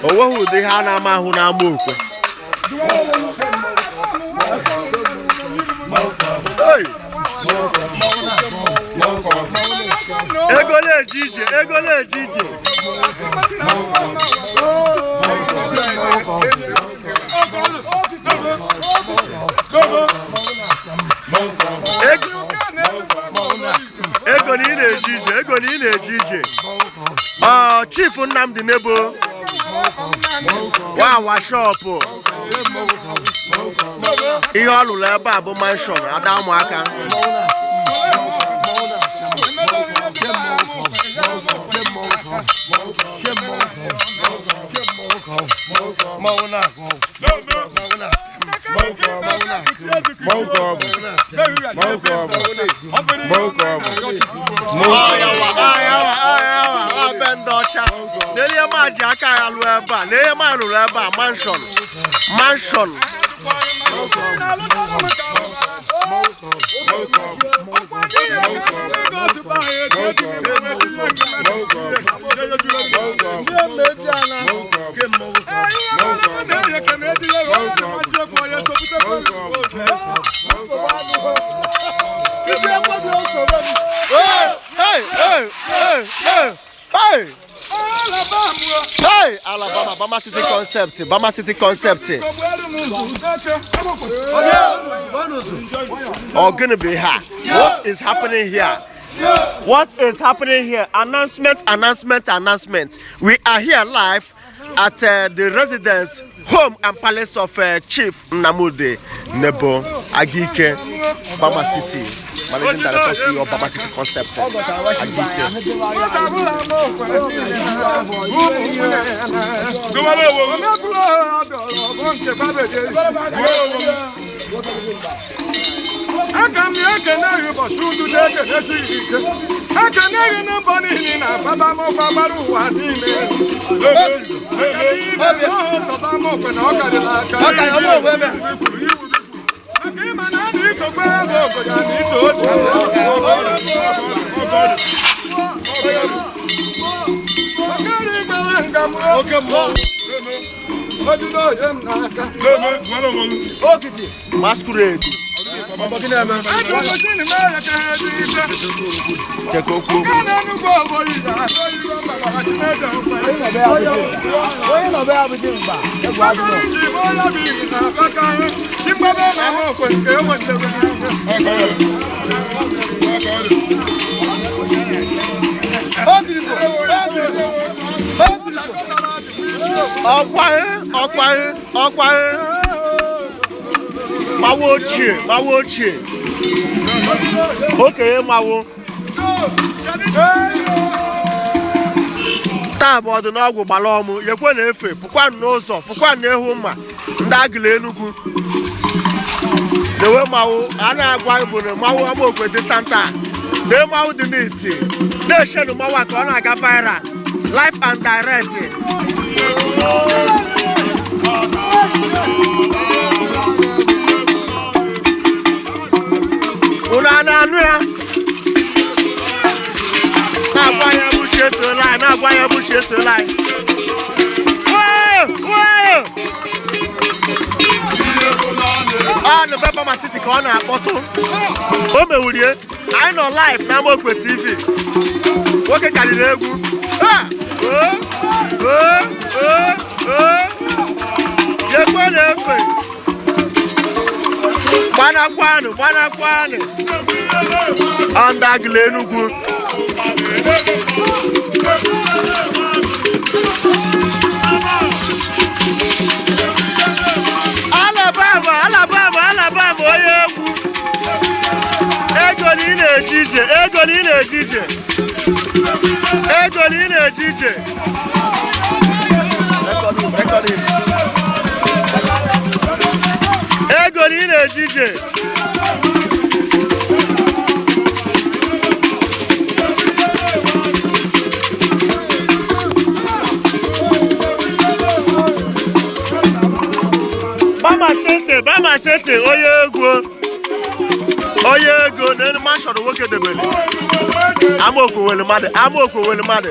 O nweghị ụdị ihe a na-ama ahụ n'Amaokwe. Hey! Ego na-eje ije, ego na-eje ije. Ego na ị na-eje ije, ego na ị na-eje ije. Ọ Chief Nnamdi Nebo wawa shop. Ihe ọ lụrụ ebe a bụ mansion ada ụmụaka. Be ndị ọcha n'elie ma ji aka ya lụọ ebe a, n'elie ma lụrụ ebe a mansion, mansion. Hey, hey, hey, hey, hey! Hey, Alabama, Bama City Concept, Bama City Concept. Ọ gịnị bụ ihe a? What is happening here? What is happening here? Announcement, announcement, announcement. We are here live at the residence, home and palace of Chief Nnamdi Nebo Agike, Bama City. Managing Director, CEO, Bama City Concept, Agike. Aka m ekene gị ụbọchị ududo, ekene siri ike, ekene gị na mbọ niile na baba m gbara ụwa niile sọta m okwe na ọ karịrị aka maka ịma na a na-esokwa ego obodo a na-eso otu okere gbara nga m Oke mmọnwụ. ojide onye m n'aka. Okiti. Masquerade. Ọgbọ gị na-eme. Ajụjụ mere ka ha dị ike. Cheka okwu. Nke na Enugu obodo ya oyibo mgbara Chineke mkpa. Onye nọ be ya bụ dimkpa egwu adịrọ. Ndị bụ onye bụ ibi na akaka chimgbebe na okwe nke enwetara n'aka. Ogiriko. Ogiriko. Ogiriko. Ọkwaghị, ọkwaghị, ọkwaghị. Mawa ochie, mawa ochie. Okenye mawo. Taa bụ ọdịnọgwụ gbara ọmụ yekwe na efe pụkwa n'ụzọ fụkwa na ehu mma ndị agịla Enugwu na-ewe mmanwụ a na-agwa bụ na mmanwụ Amaokwe dị santa na mmanwụ dị n'iti na-eshenu mmanwụ a ka ọ na-aga viral live and direct. Unu a na-anụ ya na-agwa ya bụ chi esola anyị, na-agwa ya bụ chi esola anyị. Wee! Wee! Ọ na be Bama City ka ọ na-akpọtụ o mewurie. Anyị nọ live na Amaokwe TV. Nwoke karịrị egwu. Ha! Oo! Oo! Oo! Oo! Yekwe na-efe gbanakwanụ, gbanakwanụ. Ọ ndị agịla Enugwu. Alabama, Alabama, Alabama, onye egwu. Ego na ị na-eje ije, ego na ị na-eje ije, ego na ị na-eje ije. Recording, recording. Ego na ị na-eje ije. Bama City, Bama City, onye egwu, onye ego n'elu mansion nwoke debere. Amaokwe nwere mmadụ, Amaokwe nwere mmadụ.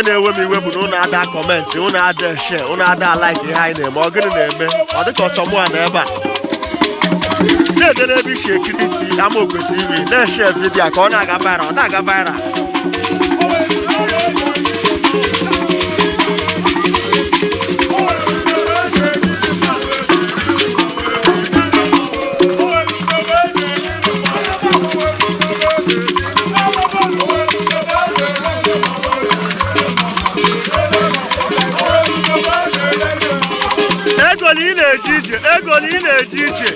Ihe na-ewe m iwe bụ na unu ada comment, unu ada share, unu ada like ihe anyị na-eme. Ọ gịnị na-eme? Ọ dịka ọsọ mụ a na ebe a na-ede n'ebe isi ekiri ti Amaokwe TV, na-eshare video ka ọ na-aga viral, ọ na-aga viral. Ego na ị na-eje ije, ego na ị na-eje ije,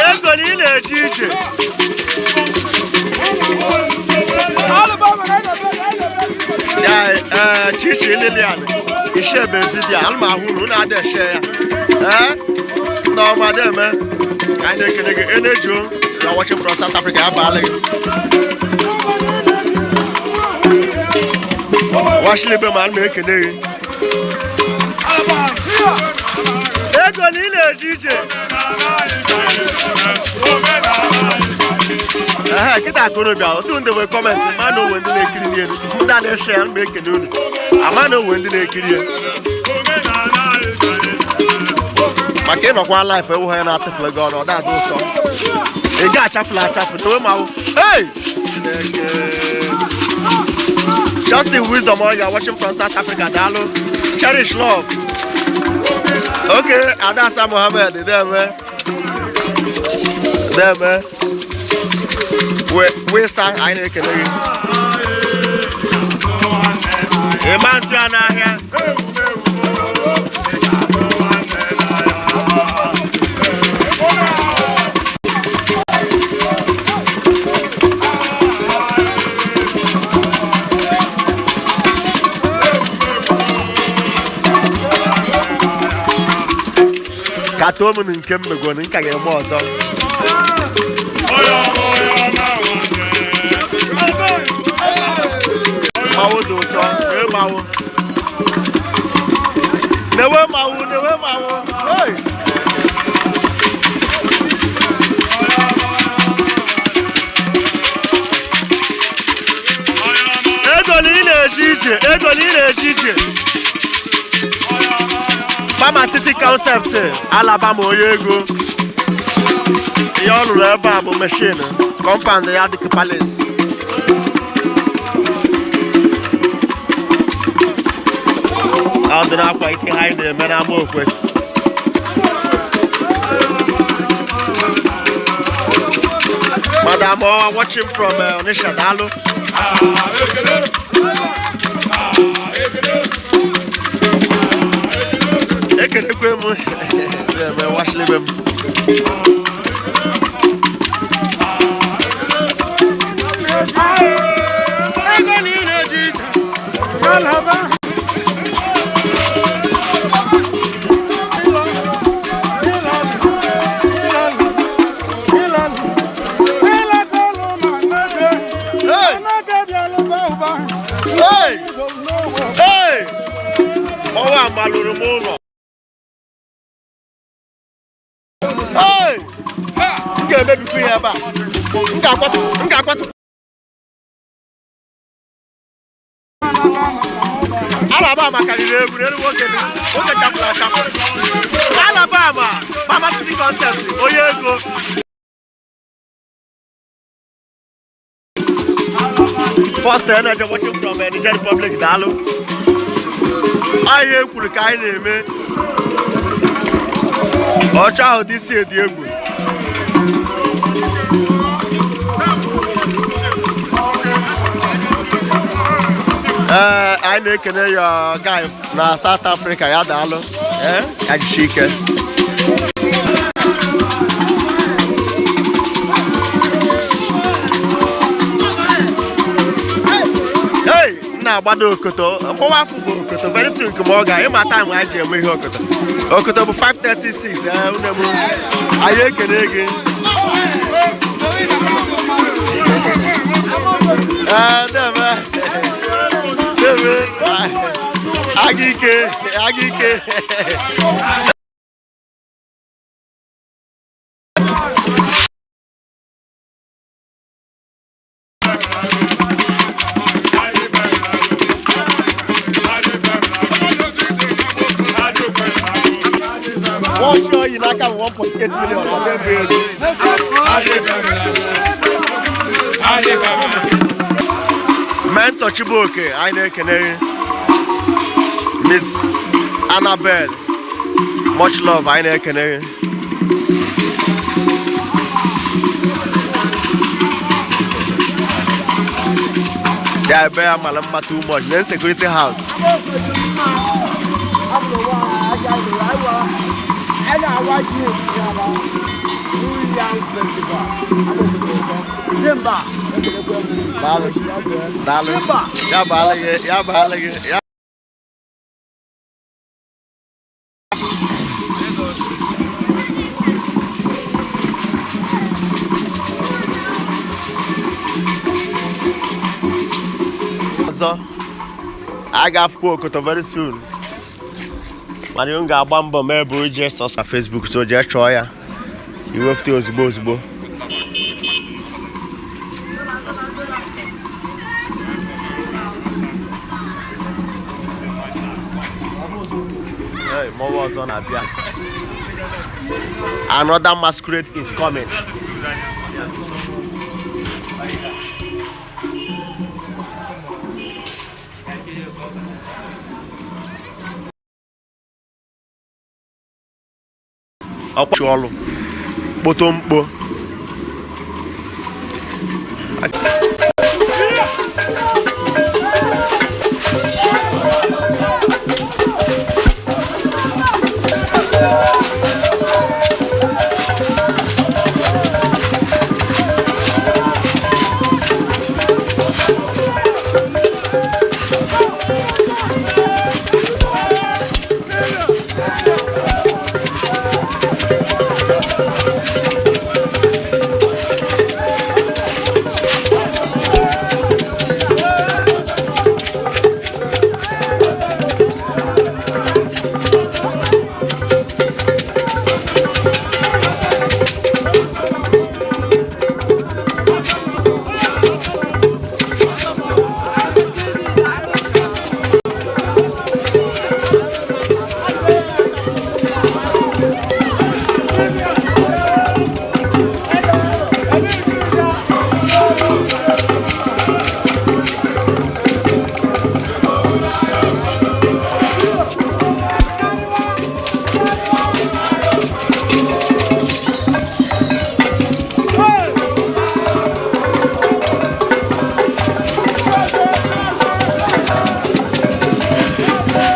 ego na ị na-eje ije. Ya ee, Chichi Lilian ishebe video ana m ahụ unu na-ada eshe ya. Ee, ndị ọma deme, ka anyị na-ekele gị. Enejo, you are watching from South Africa, abalị gị washilibe ma ana m ekele gị. Ego na ị na-eje ije. Ehe, kịta akụrụ bịa otu ndị nwee comment, ma na onwe ndị na-ekiri n'elu, ndị a na-eshe ya, mgbe ekene unu ama na onwe ndị na-ekiri ya, maka ịnọkwa live ewu ha na-atụfule gị ọnụ, ọ da-adị ụsọ. Ị ga-achafụla achafụ tewe ma wụ. Hey! Chineke. Justin Wisdom, all you are watching from South Africa, daalụ. Cherish Love. Okay, Adasa Mohammed, deme. Deme. We sa anyị na-ekele gị. Ịma nsị a n'ahịa. Ka too m nke m megoro, nka ga-eme ọzọ. Mmanwụ dị ụtọ, nee mmanwụ. Newe mmanwụ, newe mmanwụ. Hey! Ego na ị na-eje ije, ego na ị na-eje ije. Pharma City Concept, Alabama, onye ego. Ihe ọ rụrụ ebe a bụ machine, compound ya dịka palace. Ọ dị n'akwa ike ha anyị na-eme n'Amaokwe. Madam Owa watching from Onitsha, daalụ. Ekelekwe m eme washilibe m. Ego niile dị ije. Alaba. Hey! Hey! Hey! Ọnwa amalụrụ m ụlọ. Hey! M ga-emebikwa ya ebe a. M ga-akwatụ, m ga-akwatụ. Alabama karịrị egwu n'elu nwoke dị. Nwoke chapụrụ achapụ. Alabama, Mama City Concept, onye ego. First Energy watching from Niger Republic, daalụ. Ahịa ekwuru ka anyị na-eme. Ọcha ahụ dị isi dị egwu. Ee, anyị na-ekene ya guy na South Africa ya, daalụ. Ee, ya jisie ike. Hey, m na-agbado okoto mkpọwa afọ bụ okoto very soon nke ma ọ ga ịma time anyị ji eme ihe okoto. Okoto bụ 5:36. Ee, nne m, anyị ekene gị. Ee, deme deme, aga ike, aga ike. yi n'aka bụ 1.8 million ọ ga-ebu ego. Mentor Chibuoke, anyị na-ekene gị. Miss Annabel, much love, anyị na-ekene gị. Ya ebe ya mara mma too much na security house. Daalụ. Daalụ. Ya baala gị, ya baala gị. Ya ọzọ a ga-afụkwa Okoto very soon, mana m ga-agba mbọ mee bụ ije sọsọ na Facebook, so jee chọọ ya, iwefute ozugbo ozugbo. Hey, mmọnwụ ọzọ na-abịa. Another masquerade is coming. Ọkwachi ọlụ kpoto mkpo.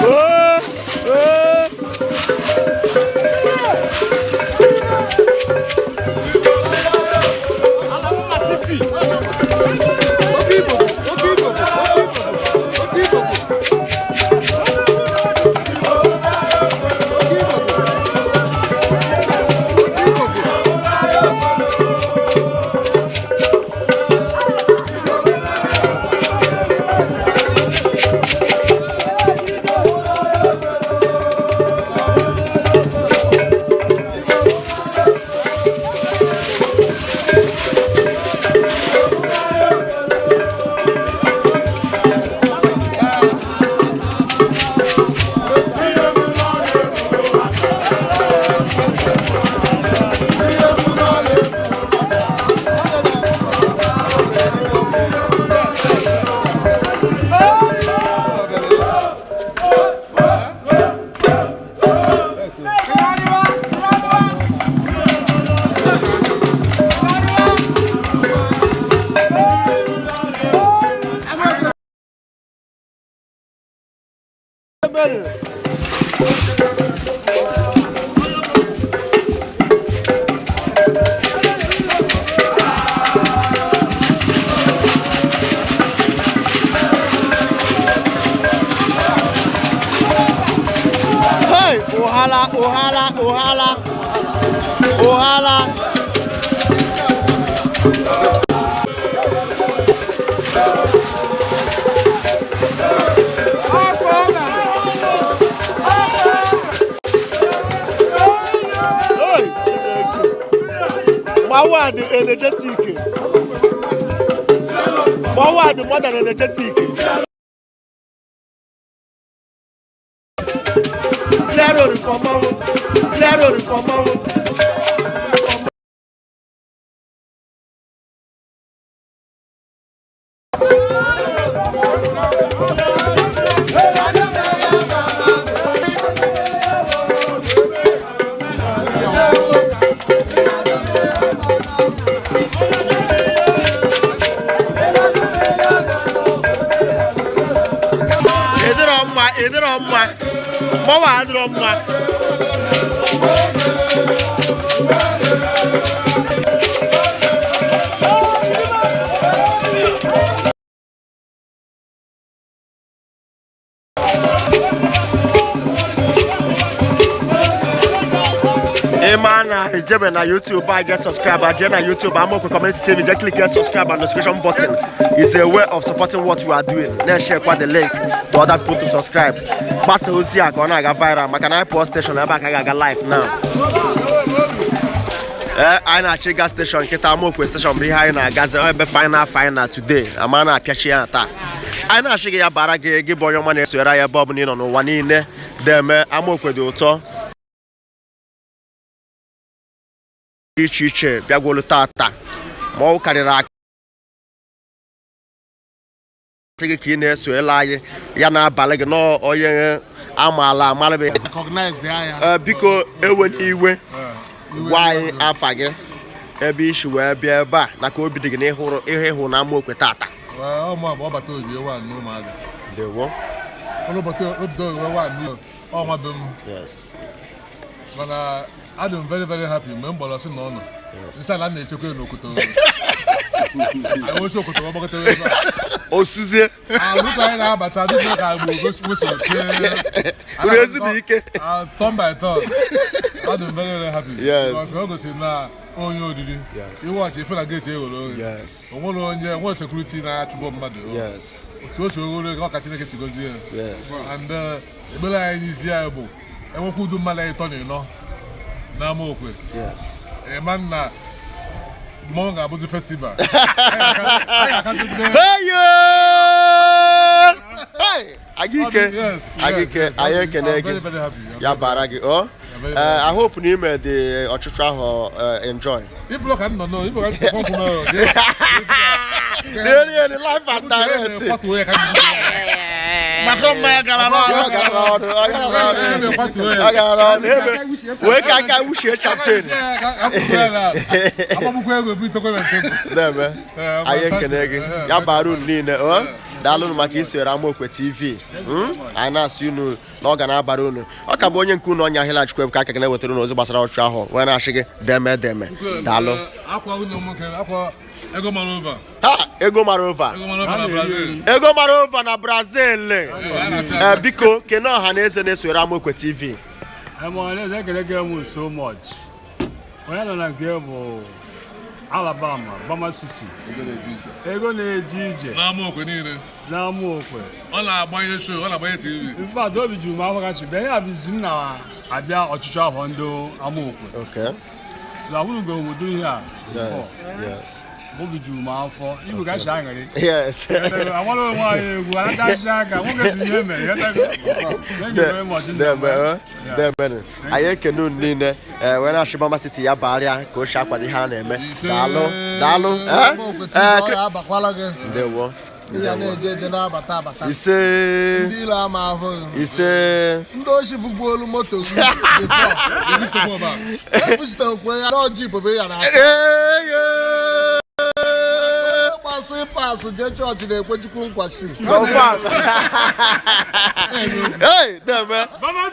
Oh, oh. Hey, ohala, ohala, ohala, ohala. Hey, Chineke. Mmanwụ a dị energetic. Mmanwụ a dị more than energetic. Clear road for mmanwụ. Clear road for mmanwụ. Ịdịrọ mma, ịdịrọ mma. Mmanwụ adịrọ mma. Ịma na ijebe na YouTube a, je subscribe, jee na YouTube, Amokwe Community TV, je click here, subscribe and notification button is a way of supporting what we are doing. Na-share kwa the link to other people to subscribe. Gbasa ozi a ka ọ na-aga viral, maka na anyị pụọ station ebe a ka ga-aga live now. Ee, anyị na-achọ ịga station kịta. Amokwe station bụ ihe anyị na-agazi ebe final final today. Ama na-apịachi ya taa. Anyị na-achị gị, ya bara gị, gị bụ onye ọma na-esonyere anyị ebe ọ bụla ị nọ n'ụwa niile. Deme, Amokwe dị ụtọ dị iche iche bịagwolu tata, ma ọ karịrị aka gị ka ị na-esonyere anyị ya n'abalị gị n'onye amaala amalụ. Recognize ya. Ee, biko, ewe n'iwe, gwa anyị afa gị, ebe isi wee bịa ebe a, na ka obi dị gị n'ịhụrụ ihe ịhụ na Amokwe tata. Ọ mụ abụ ọbata obi ewa n'ụmụaka. Ndewo. Ọrụ ọbata obi ewa ọnwa be m. Mana adị m very very happy mgbe m gbara ọsị na ọ nọ nsị ala m na-echekwa ya n'Okoto. Anyị oche Okoto wee gbakọta ebe a. Osuzie. Alụkọ anyị na-abata dịka ka agba wesoro tie. Unu ezigbo ike. Turn by turn, adị m very very happy. Yes. Because o gosiri na onye oriri iwọchị ife na gate ewere oghe. O nwere onye nwere security na-achụpụ mmadụ. Otu o si oghere oghe, ọ ka Chineke si gozie ya. And ekpere anyị n'isi anyị bụ enwekwa udu mmadụ ịtọ na ịnọ n'Amokwe. Ịma nna mmọnwụ ga-abụzi festival. Anyị ga-akagide. Hey! Hey! Agike. Yes. Agike, anyị ekene I'm gị. very, very happy. Ya bara gị o. Very. I hope na ime dị ọchụchụ ahụ enjoy. Ifụlọ ka m nọ nọ, ifụlọ ka m nọ nọ. N'elu elu, live and direct. Kwatuo ya ka m Maka mmanya gara Ọ n'ọrụ. gara n'ọnụ, ọ gara n'ọnụ. Ọ gara n'ọnụ. Ebe wee ka aka wuchie champagne. Agbamụkwụ ego ebu itokwe na tebụl. Na-eme. Anyị ekene gị. Ya bara unu niile o. Daalụnụ maka isonyere Amokwe TV. Anyị na-asị unu na ọ ga na-abara unu. Ọ ka bụ onye nke unu, ọnya ahịla Chukwuebuka, aka gị na-ewetara unu ozi gbasara ọchụ ahụ, wee na-asị gị deme deme. Daalụ. Akwa ụlọ nwoke, akwa ego mara over. Ha, ego mara over. Ego mara over na Brazil. Ego mara over na Brazil. Ee, biko, kene ọha na eze na-esonyere Amokwe TV. Ọhaneze, ekele gị m so much. Onye nọ na nke bụ Alabama, Bama City. Ego na-eje ije. N'Amokwe niile. N'Amokwe. Ọ na-agbanye show, ọ na-agbanye TV. In fact, obi juru m afọ kasị bịa ihe a bụ izi m na-abịa ọchịchị ahụ ndị Amokwe. So ahụrụgo m ụdịrị ihe a before. Obi juru m afọ igwe ka si aṅụrị. Amara onwe anyị egwu anachasị aka nwoke si ihe mere ya. Thank you very much. Deme, eh? Deme. Anyị ekene unu niile. Ee, wee na-achị Bama City, ya barịa ka o si akwado ihe a na-eme. Daalụ, daalụ. Eh? Ee, Ọ abakwala gị. Ndewo. Ya na-eje eje, na-abata abata. Ise. Ndị ilo ama ahụghị. Ise. Ndị oshi fụgbuolu moto gị before. Efuchitekwe ya na jeep bụ ya na Ee. Gbasị pasụ jee chọọchị na-ekwe Chukwu nkwa shu. Confirm. Hey, deme.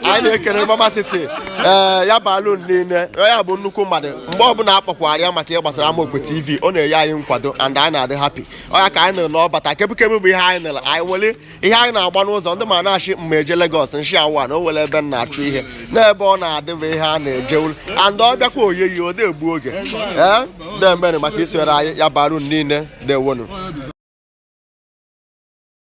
Anyị na-ekele Bama City. Ee, ya baala unu niile. Ya bụ nnukwu mmadụ. Mgbe ọbụla akpọkwara ya maka ihe gbasara Amokwe TV, ọ na-enye anyị nkwado and anyị na-adị happy. Ọ ya ka anyị nụrụ na ọ bata kebukebụ bụ ihe anyị nụrụ. Anyị wele ihe anyị na-agba n'ụzọ ndị ma na-achị mma eje Lagos nshi awa na o were ebe m na-achụ ihe n'ebe ọ na-adị bụ ihe a na-eje and ọ bịakwa oyeyi o egbu oge. Ee, demere maka isonyere anyị, ya bara unu niile. Dewonu.